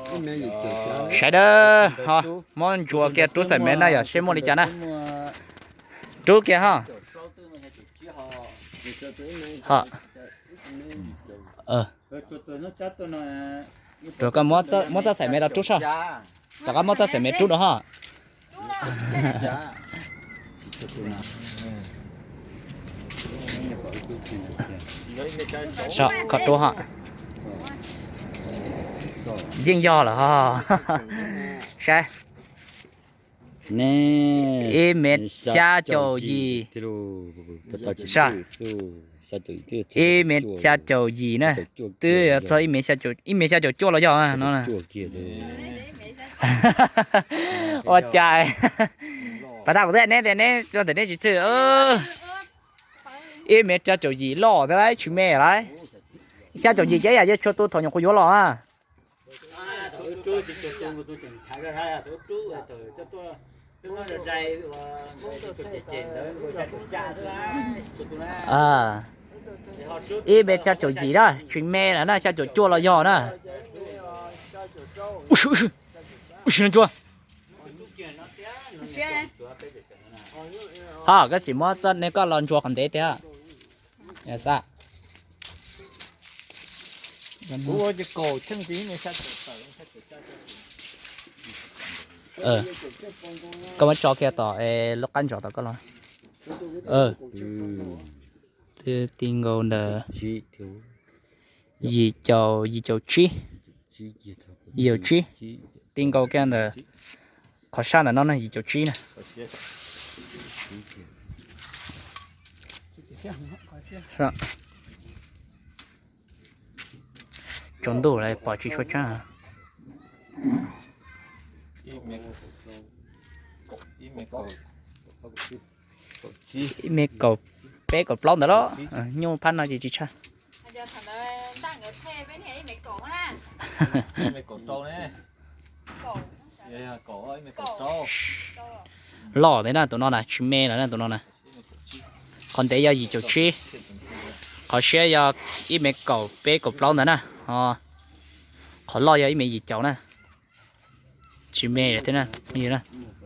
Sawv daws ho muab ntsuas kiag rub xaim mev na yom, seb muaj li cas na. Rub kiag ho. Rau koj muab txoj xaim mev rau rub soj. Rau koj muab txoj xaim mev rub rau ho. Koj rub ho. Yeej yog lawm ho. Saib. Ib mev xya caum yim. Ib mev xya caum yim na. Twb yuav txog ib mev xya caum cuaj los yog no. Ua cas pas tag kuv teb neb tias neb ntawm neb tsis thwj. Ib mev xya caum yim loj thiab lawm, tsis me lawm. Xya caum yim ces yam yog txhua tus thaum nyuam qhuav yuav los. Ib mev xya caum yim na, tsis me lawm na, xya caum cuaj los yog na. Ua si no cua. Ho koj sim muab txoj nej koj los ntsuas qhov ntev tiag. Koj muab tso kiag tom lub qab ntsos tom koj los. Twb ti nkaus ntawm yim caum, yim caum tsib, yim caum tsib. Ti nkaus kiag ntawm qhov sab ntawm no na, yim caum tsib na. Tsaus ntuj lawm pom tsis tshua tseeb. Ib me kaum peb kaum plaub ntawd los, nyuj phab no ces tsis tshaj. Loj ntawd na, tus no na tsis me lawm na, tus no na. Qhov ntev yog yim caum tsib, qhov siab yog ib me kaum peb kaum plaub ntawd na. Qhov loj yog ib me yim caum na. Tsis me thiab na,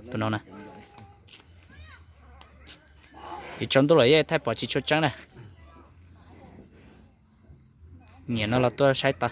tus no na. Ces tsaus ntuj lawm yeej thaij pom tsis tshua tseeb na. Nyiam no los tuaj saib tau.